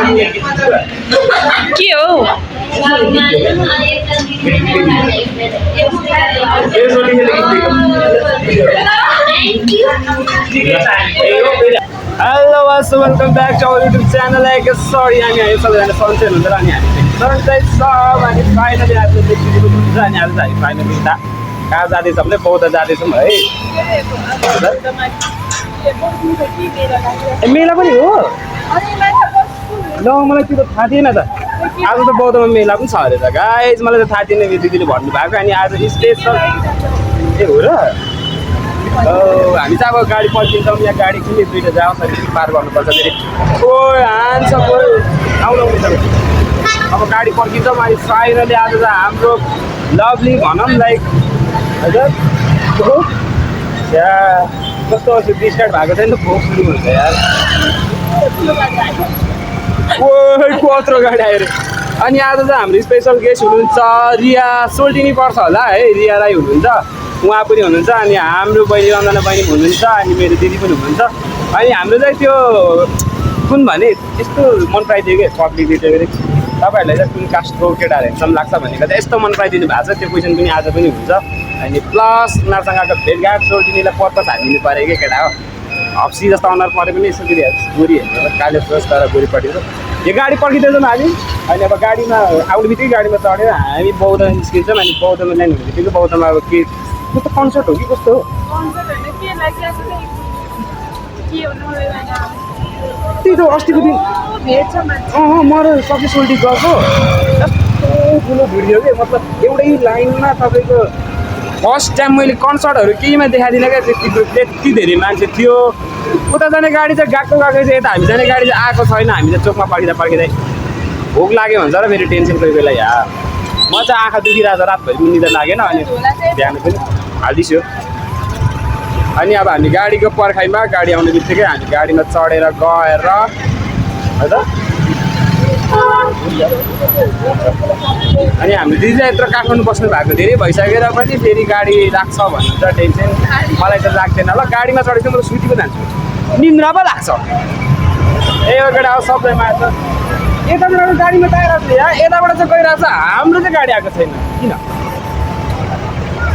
के हो hello welcome back to our YouTube channel sorry हामी आयो सबैजना सन्चै हुनुहुन्छ अनि हामी सन्चै सब अनि फाइनली आज हुन्छ अनि आज हामी फाइनली कहाँ जाँदैछौँ भने बौद्ध जाँदैछौँ है मेला पनि हो ल मलाई त्यो त थाहा थिएन त आज त बौद्धमा मेला पनि छ अरे त गाइज मलाई त थाहा थिएन दिदीले भन्नुभएको अनि आज स्पेसल ए हो र हामी चाहिँ अब गाडी पर्खिन्छौँ यहाँ गाडी कुनै दुईवटा जाओस् अनि पार गर्नुपर्छ फेरि ओ हान्छ आउनु अब गाडी पर्खिन्छौँ अनि फाइनली आज चाहिँ हाम्रो लभली भनौँ लाइक हजुर कस्तो डिस्टार्ट भएको छैन भोक सुरु हुन्छ यार ओ कत्रो गाडी आयो अरे अनि आज चाहिँ हाम्रो स्पेसल गेस्ट हुनुहुन्छ रिया सोल्टिनी पर्छ होला है रिया राई हुनुहुन्छ उहाँ पनि हुनुहुन्छ अनि हाम्रो बहिनी रञ्जना बहिनी हुनुहुन्छ अनि मेरो दिदी पनि हुनुहुन्छ अनि हाम्रो चाहिँ त्यो कुन भने यस्तो मन पराइदियो कि पब्लिकले त्यो तपाईँहरूलाई चाहिँ कुन कास्टको केटाहरू हेर्छम लाग्छ भनेको चाहिँ यस्तो मन पराइदिनु भएको छ त्यो क्वेसन पनि आज पनि हुन्छ अनि प्लस उनीहरूसँगको भेटघाट सोल्टिनीलाई पत्ता हालिदिनु पऱ्यो कि केटा हो हप्सी जस्तो अनुहार परे पनि यसो फेरि गोरी हेर्नु काले फ्रेस तर गोरीपट्टि यो गाडी पर्खिँदैछौँ हामी अनि अब गाडीमा आउने बित्तिकै गाडीमा चढेर हामी बौद्ध निस्किन्छौँ अनि बौद्धमा ल्यान्ड हुने बित्तिकै बौद्धमा अब के त्यो त कन्सर्ट हो कि कस्तो हो त्यही त अस्तिको दिन म र सबै सोल्टी गएको यस्तो ठुलो भिडियो कि मतलब एउटै लाइनमा तपाईँको फर्स्ट टाइम मैले कन्सर्टहरू केहीमा देखाइदिनँ क्या त्यति धेरै मान्छे थियो उता जाने गाडी चाहिँ गएको चाहिँ यता हामी जाने गाडी चाहिँ आएको छैन हामी चाहिँ चोकमा पर्खिँदै भोक लाग्यो भन्छ र फेरि टेन्सन कोही बेला यहाँ म चाहिँ आँखा दुखिरहेको छ रातभरि पनि निद्रा लागेन अनि बिहान पनि हालिदिन्छु अनि अब हामी गाडीको पर्खाइमा गाडी आउने बित्तिकै हामी गाडीमा चढेर गएर है त अनि हाम्रो दिदी चाहिँ यत्रो काठमाडौँ बस्नु भएको धेरै भइसकेर पनि फेरि गाडी लाग्छ भन्नुहुन्छ टेन्सन मलाई त लाग्दैन ल गाडीमा चढेपछि म सुति पो जान्छु निन्द्रा पो लाग्छ ए केटा हो सबैमा आएछ यताबाट गाडीमा गइरहेको छ यहाँ यताबाट चाहिँ गइरहेको छ हाम्रो चाहिँ गाडी आएको छैन किन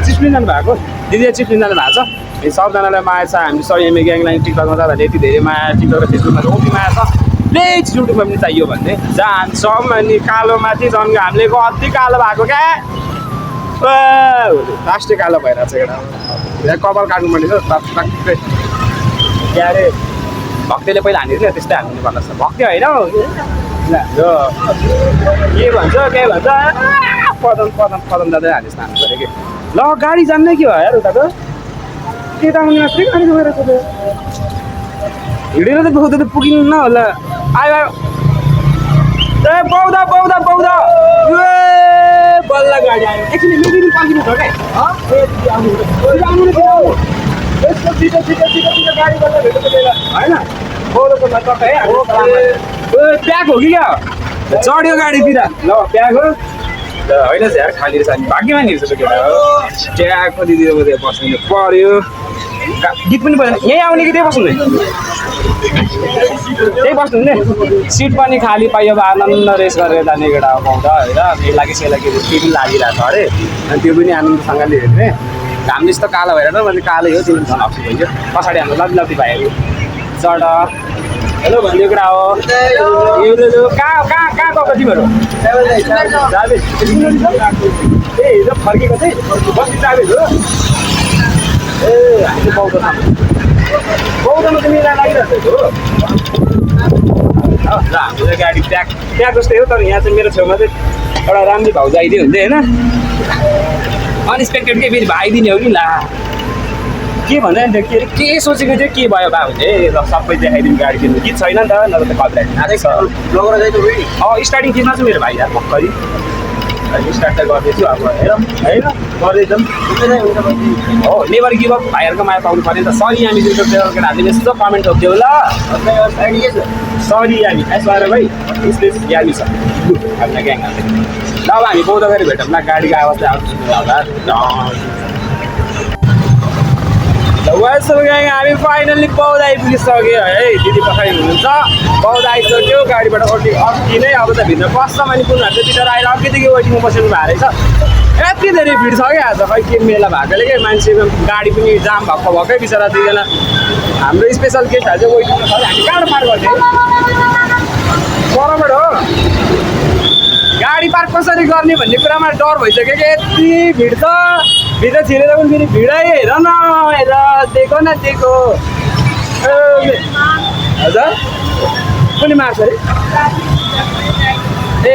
चिप्लिन जानु भएको दिदी चिप्लिन जानु भएको छ सबजनालाई माया छ हामी सरी एमए ग्याङलाई टिकटकमा जाँदाखेरि यति धेरै माया टिकटक र फेसबुकमा कति माया छ प्लिज युट्युबमा पनि चाहियो भन्ने जान्छौँ अनि कालोमाथि झन् हामीले अति कालो भएको क्या लास्टै कालो भइरहेको छ एउटा यहाँ कपाल काट्नुपर्ने छ टक्कै के अरे भक्तले पहिला हानिदिनु त्यस्तै हान्नु भन्दा छ भक्ति होइन हौ के भन्छ पदम दादा हालिस् हान्नु पऱ्यो कि ल गाडी जान्ने के भयो यार उता त त्यता मुनिमा फेरि गाडी गएर हिँडेर त बौद्ध त पुगिन्न होला आयो ए बौद्ध बल्ल गाडी आयो एकछिन मेरो पनि पर्खिनु छ क्या गाडी बल्ल भेटेको बेला होइन बौद्धको तपाईँ है प्याक हो कि क्या चढ्यो गाडीतिर ल प्याक हो होइन यार खाली रहेछ अनि भाग्यमा नि हेर्छ केटा हो ट्यागको दिदी बस्नु पर्यो गीत पनि पर्दैन यहीँ आउने कि त्यही बस्नु त्यही बस्नु हुने सिट पनि खाली पाइयो अब आनन्द रेस गरेर जाने केटा पाउँछ होइन मेला कि सेला के के पनि लागिरहेको छ अरे अनि त्यो पनि आनन्दसँगले हेर्ने घाम जस्तो कालो भएर त मैले कालै हो तिमीले झन् अप्सी भइन्छ पछाडि हाम्रो लब्दी भाइहरू चढ हेलो भन्ने कुरा हो कहाँ गएको तिमीहरू ए हिजो फर्केको चाहिँ बस्ती ट्राभेल हो ए हामी बौद्धमा त मेला लागिरहेको हो र हाम्रो चाहिँ गाडी प्याक जस्तै हो तर यहाँ चाहिँ मेरो छेउमा चाहिँ एउटा राम्री भाउजू आइदियो हुन्थ्यो होइन अनएक्सपेक्टेड के फेरि भाइदिने हो कि ला के भन्दा नि के अरे के सोचेको थियो के भयो बा भने ल सबै देखाइदिनु गाडी किन्नु गीत छैन नि त नभए त कपी स्टार्टिङ गीतमा चाहिँ मेरो भाइ यार भर्खरै स्टार्ट त गर्दैछु अब हेरौँ होइन गर्दैछौँ हो नेभर गिभ अप भाइहरूको माया पाउनु पऱ्यो नि त सरी हामी जुन केटाहरूले यस्तो कमेन्ट ठोक्थ्यौँ ल सरी हामी यसो भाइ स्पेस यामी छ हामीलाई ग्याङ हाल्छ ल अब हामी बौद्ध गएर भेटौँ न गाडीको आवाजले आउँछ होला ल हामी फाइनल्ली बौद्ध आइपुगिसक्यो है दिदी पछाडि हुनुहुन्छ बौद्ध आइसक्यो गाडीबाट अघि नै अब त भित्र पस्छ अनि पुनः चाहिँ भित्र आएर अघिदेखि वेटिङमा बसेको भएको रहेछ यति धेरै भिड छ क्या आज खै के मेला भएकोले क्या मान्छेको गाडी पनि जाम भएकै बिचरा दुईजना हाम्रो स्पेसल गेस्टहरू चाहिँ वेटिङमा छ हामी कहाँबाट पार गर्थ्यौँ परबाट हो गाडी पार्क कसरी गर्ने भन्ने कुरामा डर भइसक्यो कि यति भिड छ भित्र छिरेर पनि फेरि भिडै हेर न हेर दिएको न दिएको हजुर कुनै मार्छ अरे ए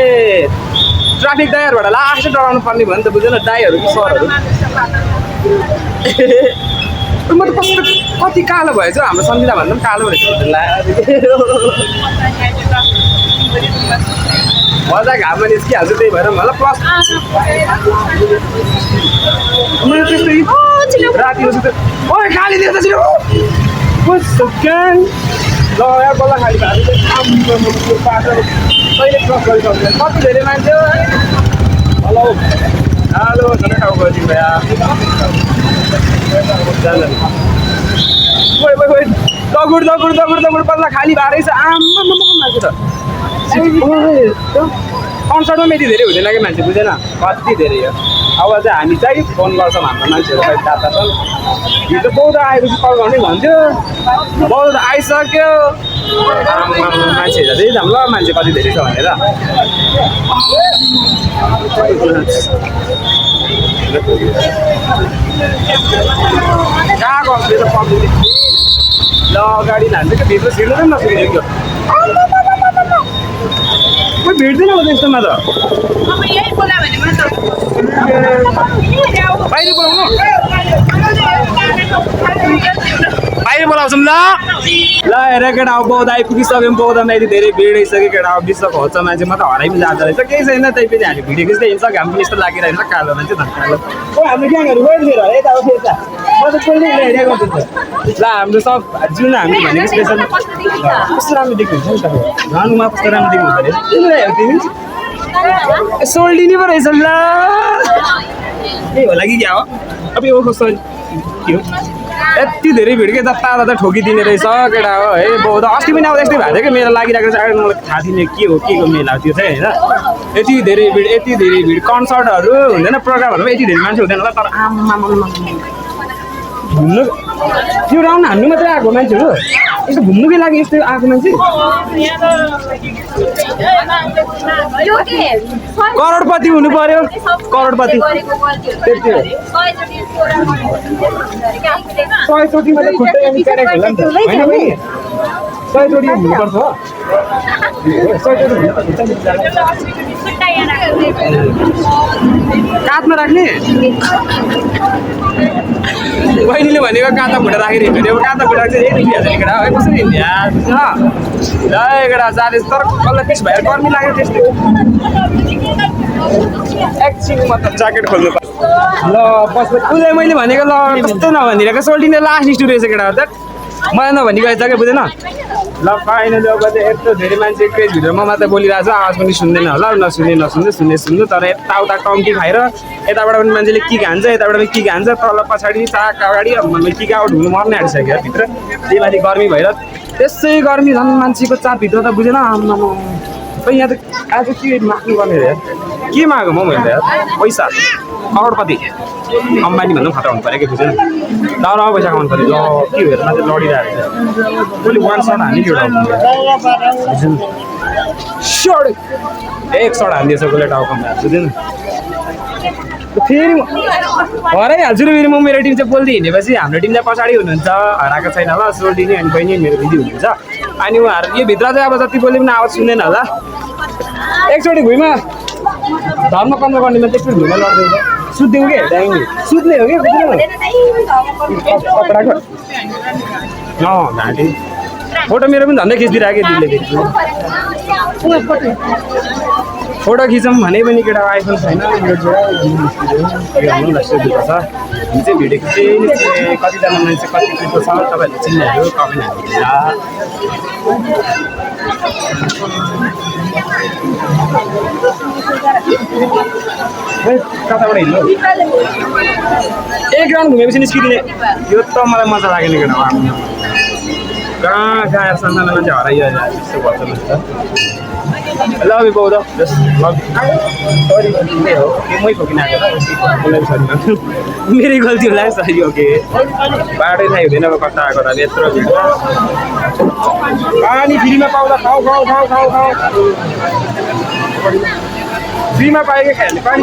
ट्राफिक दाइहरूबाट लास्ट डराउनु पर्ने भयो नि त बुझेन दाइहरू कि सरहरू म त कस्तो कति कालो भएछ हाम्रो सम्झिँदा भन्दा पनि कालो रहेछ मजा घाममा निस्किहाल्छु त्यही भएर मलाई प्लस मेरो त्यस्तै राति ओए खाली दिएर ल यहाँ बल्ल खाली भएको बाटो कहिले क्रस गरिसक्दैन कति धेरै मान्छे हो है हेलो हेलो झन् ठाउँ गरिदिनु भयो दगुड दगुड दगुड दगुड बल्ल खाली भएको रहेछ आम्मा मान्छे त कन्सर्टमा यति धेरै हुँदैन कि मान्छे बुझेन कति धेरै हो अब चाहिँ हामी चाहिँ फोन गर्छौँ हाम्रो मान्छेहरू खै दादा छन् हिजो बौद्ध आएपछि कल गर्ने भन्थ्यो बौद्ध आइसक्यो मान्छे हेरेर चाहिँ जाऊँ ल मान्छे कति धेरै छ भनेर कहाँ गएको त पब्लिक ल अगाडि लान्छ कि भित्र छिर्नु पनि नसकिदियो कोही भेट्दैन होला त्यस्तोमा त बाहिर बोलाउनु बाहिर बोलाउँछौँ ल हेर केटा अब बौद्ध आइपुगिसक्यौँ बौद्धमा यति धेरै भिड आइसक्यो केटा अब विश्व खोज्छ मान्छे म त हराइ पनि जाँदो रहेछ केही छैन त्यही पनि हामी भिडियो खिच्दै हिँड्छ घाम पनि यस्तो लागिरहेको छ कालो मान्छे धन्कालो ओ हाम्रो ग्याङहरू गयो फेरि यता हो यता म त कोही हेरेको ल हाम्रो सब जुन हामी भनेको स्पेसल कस्तो राम्रो देख्नुहुन्छ नि तपाईँ झनुमा कस्तो राम्रो देख्नुहुन्छ अरे तिमी सोल्डिनी पो रहेछ ल ए होला कि क्या हो अब यो कस्तो के हो यति धेरै भिड के जता जता ठोकिदिने रहेछ केटा हो है बौद्ध अस्ति पनि अब यस्तै भएको थियो कि मेरो लागिरहेको छ मलाई थाहा थिएन के हो के मेला त्यो चाहिँ होइन यति धेरै भिड कन्सर्टहरू हुँदैन प्रोग्रामहरूमा यति धेरै मान्छे हुँदैन होला तर आम्मा घुम्नु त्यो राउन्ड हान्नु मात्रै आएको मान्छेहरू यस्तो घुम्नुकै लागि यस्तो आएको मान्छे करोडपति हुनु पर्यो करोडपति त्यति हो 100 चोटिमा त खुट्टै अनि क्यारेक होला नि त होइन नि 100 चोटि हुनुपर्छ हो 100 चोटि काठमा राख्ने बहिनीले भनेको काँटा खुट्टा राखेर हिँड्यो काँटा खुट्टा चाहिँ यही देखिहाल्छ केटा है कसरी हिँड्या बुझ्न ल केटा जाँदैछ तर कसलाई पिस भएर गर्मी लाग्यो त्यस्तो एकछिन म त ज्याकेट खोल्नु पर्छ ल बस उसले मैले भनेको ल कस्तो नभनिरहेको सोल्टिने लास्ट स्टुडियो रहेछ केटा त मलाई नभनिको रहेछ क्या बुझेन ल फाइनली अब चाहिँ यत्रो धेरै मान्छे क्रेज भित्र म मात्रै बोलिरहेको छु आवाज पनि सुन्दैन होला नसुन्ने सुन्नु तर यताउता टम्की खाएर यताबाट पनि मान्छेले किक हान्छ यताबाट पनि किक हान्छ तल पछाडि चाक अगाडि किक आउट हुनु मर्ने आँटिसक्यो भित्र त्यही माथि गर्मी भएर त्यसै गर्मी झन् मान्छेको चापभित्र त बुझेन आम्मा खै यहाँ त आज के माग्नु पर्ने रे के मागौँ म मैले पैसा करोडपति अम्बानी भन्दा पनि खतरा हुनु पऱ्यो कि बुझेन दाउरा पैसा कमाउनु पऱ्यो ल के भएर मान्छे लडिरहेको छ कसले वान सर्ट हान्ने एउटा बुझेन सर्ट एक सर्ट हानिदिएछ कसले टाउकोमा बुझेन फेरि हराइहाल्छु र फेरि म मेरो टिम चाहिँ बोल्दै हिँडेपछि हाम्रो टिम चाहिँ पछाडि हुनुहुन्छ हराएको छैन होला सोल्टिनी अनि बहिनी मेरो दिदी हुनुहुन्छ अनि उहाँहरू यो भित्र चाहिँ अब जति बोले पनि आवाज सुन्दैन होला एकचोटि भुइँमा धर्म कन्द गर्ने मान्छे एकचोटि भुइँमा लड्दैन सुत्दिउँ कि ड्याङ्गी सुत्ने हो कि कपडाको घाँटी फोटो मेरो पनि झन्डै खिचिदिरहेको दिदीले फोटो खिचौँ भने पनि केटा आइफोन छैन दुःख छ हामी चाहिँ भिडियो खिच्दै कतिजना मान्छे कति कुरो छ तपाईँहरूले चिन्नेहरू कमेन्ट हाल्नु कताबाट हिँड्नु एक राउन्ड घुमेपछि निस्किदिने यो त मलाई मजा लागेन केटा कहाँ कहाँ सानसानो मान्छे हराइयो यस्तो गर्छ लभ यु पाउँदा जस्ट लभ सरी हो मै ठोकिन आएको सरी मेरै गल्ती होला सरी ओके बाटै थाहै हुँदैन अब कता आएको त यत्रो पानी फ्रीमा पाउँदा खाऊ खाऊ खाऊ खाऊ खाऊ फ्रीमा पाएकै खायो पानी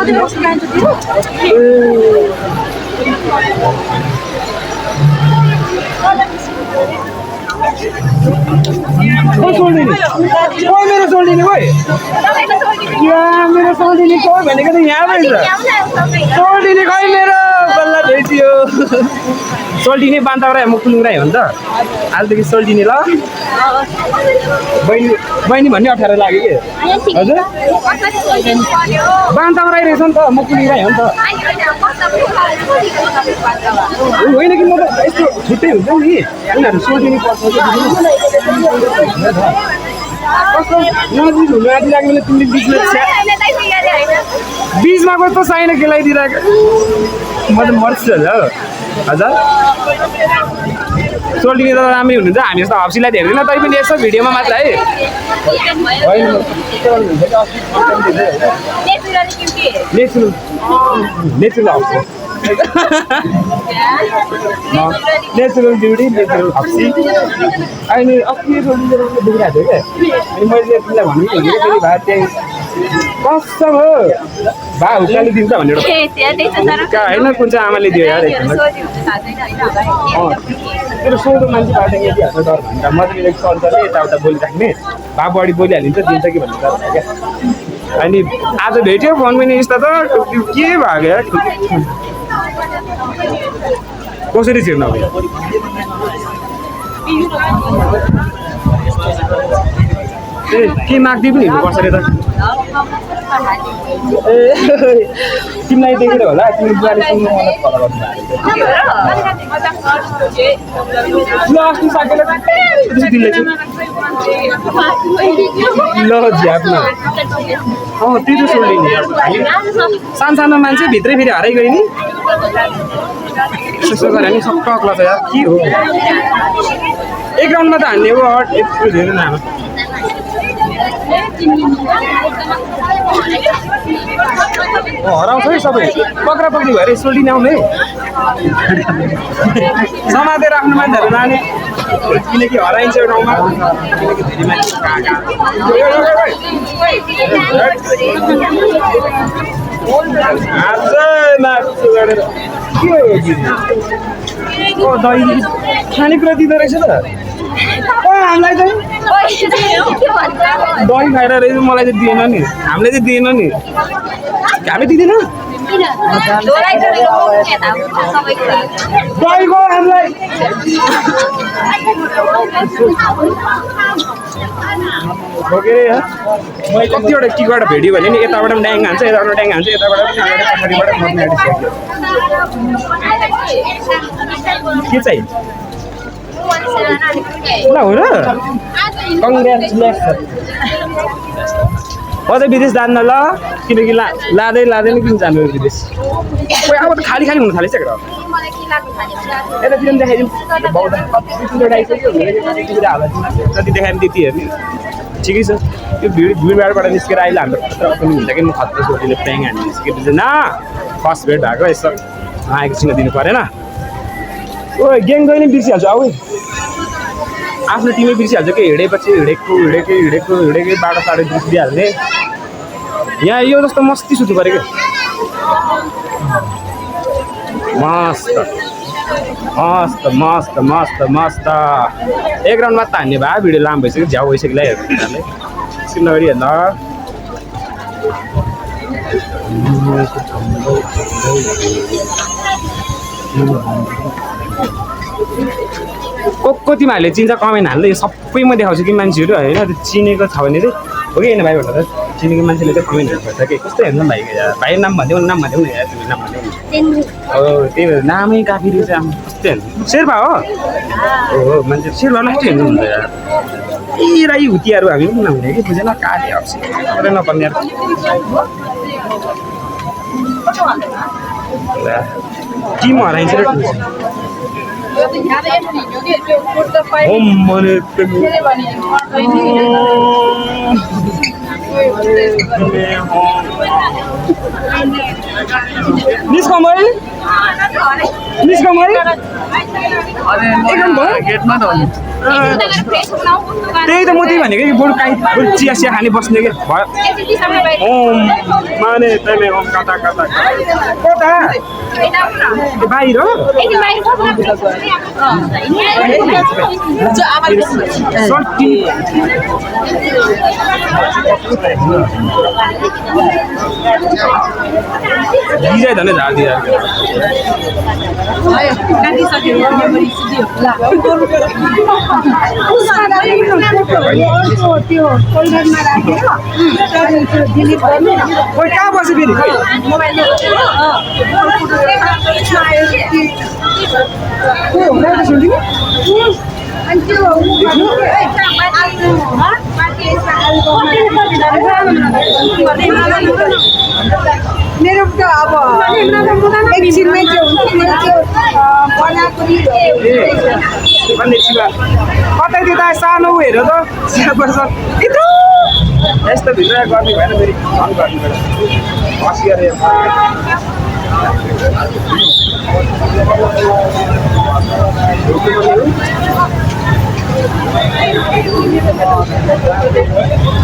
मेरो सोल्डिनी खोइ मेरो सोल्डिनी खोइ भनेको त यहाँ रहेछ सोल्डिनी खोइ मेरो बल्ल भेटियो सोल्डिनी बान्ताबाट मुकुलुङ राई हो नि त आजदेखि सोल्डिनी ल बहिनी भन्ने अप्ठ्यारो लाग्यो कि हजुर बान्तामा राई रहेछ नि त मुकुलुङ राई हो नि त होइन कि म त यस्तो छुट्टै हुन्छ नि उनीहरू सोल्डिनी पर्छ कस्तो नजिक हुनु आदि लाग्ने तिमीले बिचमा बिचमा कस्तो साइना खेलाइदिरहेको म त मर्छु हजुर सोल्टिनी त राम्रै हुनुहुन्छ हामी जस्तो हप्सीलाई हेर्दैन तै पनि यसो भिडियोमा मात्र है नेचुरल हप्सी नेचुरल ब्युटी नेचुरल हप्सी अहिले अस्ति दुखिरहेको थियो क्या अनि मैले तिमीलाई भन्नु फेरि भए त्यही कसम हो भा हुक्काले दिन्छ भनेर होइन कुन चाहिँ आमाले दियो यार तेरो सोधो मान्छे बाटो यतिहाल्छ डर भन्छ मजाले चल्छले यताउता बोलिराख्ने भा बढी बोलिहालिन्छ दिन्छ कि भन्ने डर क्या अनि आज भेट्यो फोन पनि यस्तो त के भएको यार कसरी छिर्नु अब ए के माग्दै पनि हिँड्नुपर्छ अरे त ए तिमीलाई देखेर होला तिमी बुवाले सुन्नु मलाई फलो गर्नु ल झ्याप्न त्यही त सोल्डिनी सानो मान्छे भित्रै फेरि हराइ गयो नि यसो गरे नि सब अग्ला छ यार के हो एक राउन्डमा त हान्ने हो यत्रो धेरै नाम हराउँछ है सबै पक्रा पक्री भएर सोल्टिनी आउने समातेर आफ्नो मान्छेहरू लाने किनकि हराइन्छ यो ठाउँमा किनकि धेरै मान्छे दही खानेकुरा दिँदो रहेछ त हामीलाई चाहिँ दही खाएर रहेछ मलाई चाहिँ दिएन नि हामीलाई चाहिँ दिएन नि हामी दिँदैन दहीको हामीलाई कतिवटा टिकबाट भेट्यो भने नि यताबाट पनि ड्याङ हान्छ यताबाट ड्याङ हान्छ यताबाट पनि पछाडिबाट मर्ने आँटिसक्यो के चाहिँ ल हो र कङ्ग्रेचुलेसन अझै विदेश जान्न ल किनकि लाँदै किन जानु विदेश खोइ अब त खाली हुन थालेछ क्या यतातिर पनि देखाइदिउँ जति देखायो त्यति हेर्ने ठिकै छ त्यो भिडभाडबाट निस्केर अहिले हाम्रो खतरा पनि हुन्छ कि म खतरा सोटीले प्याङ हान्नु निस्केपछि न फर्स्ट भेट भएको यसो आएको चिनो दिनु परेन ओ ग्याङ गयो नि बिर्सिहाल्छु अब आफ्नो टिमै बिर्सिहाल्छ कि हिँडेपछि हिँडेकै बाटो साटो बिर्सिदिइहाल्ने यहाँ यो जस्तो मस्ती सुत्नु पऱ्यो क्या मस्त मस्त मस्त मस्त मस्त एक राउन्ड मात्र हान्ने भए भिडियो लामो भइसक्यो झ्याउ भइसक्यो हेर्ने स्क्रिन नगरी हेर्न तिमीहरूले चिन्छ कमेन्ट हाल्दै सबै म देखाउँछु कि मान्छेहरू होइन त्यो चिनेको छ भने चाहिँ हो कि होइन भाइ भन्दा त चिनेको मान्छेले चाहिँ कमेन्ट गर्छ कि कस्तो हेर्नु भाइ भाइ नाम भनिदेऊ नाम भनिदेऊ न तिमी नाम भनिदेऊ हो त्यही भएर नामै काफी रहेछ आमा कस्तो हेर्नु शेर्पा हो मान्छे शेर्पालाई कस्तो हेर्नुहुन्छ यार यी राई हुतियाहरू हामी पनि नहुने कि बुझेन काले हप्सी नपर्ने टिम हराइन्छ र ओम मने निस्कमै एकदम भयो गेटमा त हो नि त्यही त म त्यही भनेको कि बरु काहीँ चिया चिया खाने बस्ने कि भयो ओम माने तैँले ओम कता कता कता बाहिर सट्टी गिजाइ धने झारिदिएर खोइ कहाँ बस्यो फेरि मेरो त अब एकछिनमै त्यो हुन्छ नि त्यो बनाएको नि कतै त्यो त सानो हेर त पर्छ यस्तो भित्र गर्ने भएन फेरि झन् गर्नु पर्छ हँसी गरेर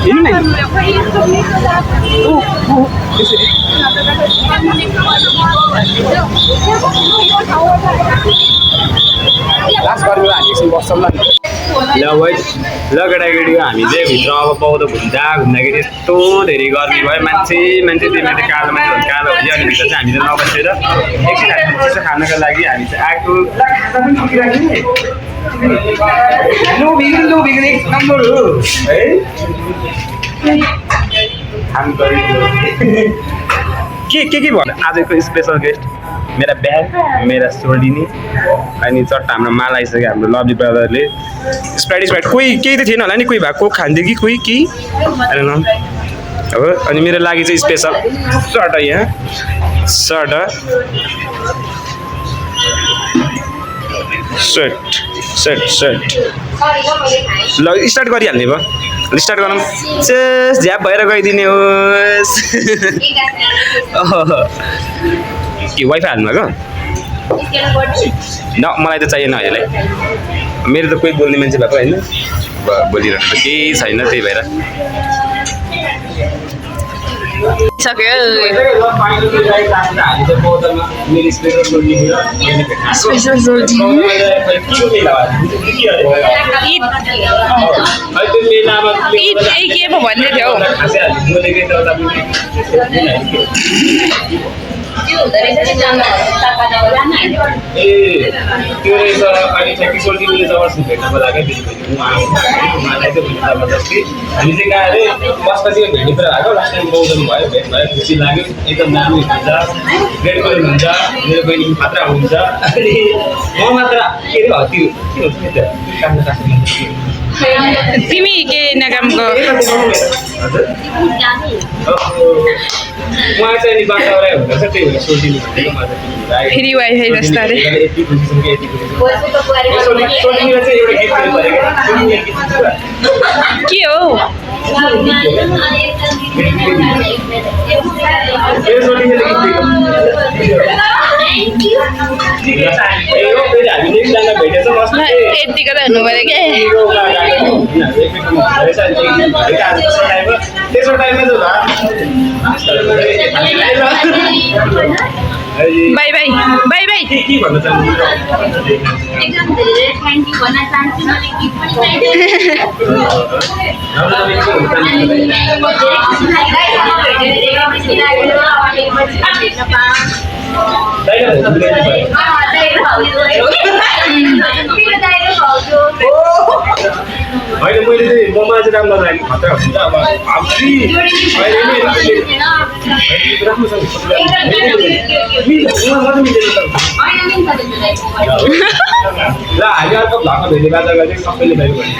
हिँड्नु नै लास्ट गरेर हामी एकछिन बस्छौँ ल ल भाइ ल केटाकेटी हामी चाहिँ भित्र अब पाउँदा घुम्दाखेरि यस्तो धेरै गर्मी भयो मान्छे त्यो मान्छे कालो मान्छे कालो भयो अनि भित्र चाहिँ हामी चाहिँ नबसेर एकछिन हामी चिसो खानको लागि हामी चाहिँ आएको नबिग्रिने एक नम्बर हो है के भन्नु आजको स्पेसल गेस्ट मेरा ब्याग मेरा सोल्डिनी अनि चट्टा हाम्रो माल आइसक्यो हाम्रो लभली ब्रदरले स्प्राइट कोही केही त थिएन होला नि कोही भएको खान्थ्यो कि कोही केही होइन हो अनि मेरो लागि चाहिँ स्पेसल सर्ट यहाँ सर्ट ल स्टार्ट गरिहाल्ने भयो स्टार्ट गरौँ झ्याप भएर गइदिने होस् के वाइफाई हाल्नु भएको न मलाई त चाहिएन अहिले मेरो त कोही बोल्ने मान्छे भएको होइन बोलिरहनु त केही छैन त्यही भएर सक्यो के पो भन्दै थियो त्यो रहेछ अनि ठ्याक्कै सोल्टिनीले जबरजस्ती भेट्नको लागि हामी चाहिँ कहाँ अरे बसपछि भेट्ने कुरा भएको लास्ट टाइम बौद्धमा भयो भेट भयो खुसी लाग्यो एकदम राम्रो हुन्छ ग्रेट गर्नु हुन्छ मेरो बहिनी मात्र हुन्छ अनि म मात्र के अरे त्यो के हुन्छ नि त तिमी के नकामको उहाँ चाहिँ नि बाटावरै हुँदैछ त्यही भएर सोल्टिनी भनेको मलाई फेरि वाइफाई जस्तो अरे यति खुसी छौँ कि यति खुसी छौँ सोल्टिनीलाई चाहिँ एउटा गिफ्ट दिनु पऱ्यो के हो यतिको त हुनु पऱ्यो क्या त्यसो टाइममा बाई बाई बाई बाई के भन्न चाहन्छु एकदम धेरै थ्याङ्क यू भन्न चाहन्छु मैले गीत पनि होइन मैले चाहिँ ममा चाहिँ राम्रो लाग्यो खतरा हुन्छ अब राम्रोसँग ल हामी अर्को भ्लगमा भेट्ने बाजा गर्ने सबैले भयो भने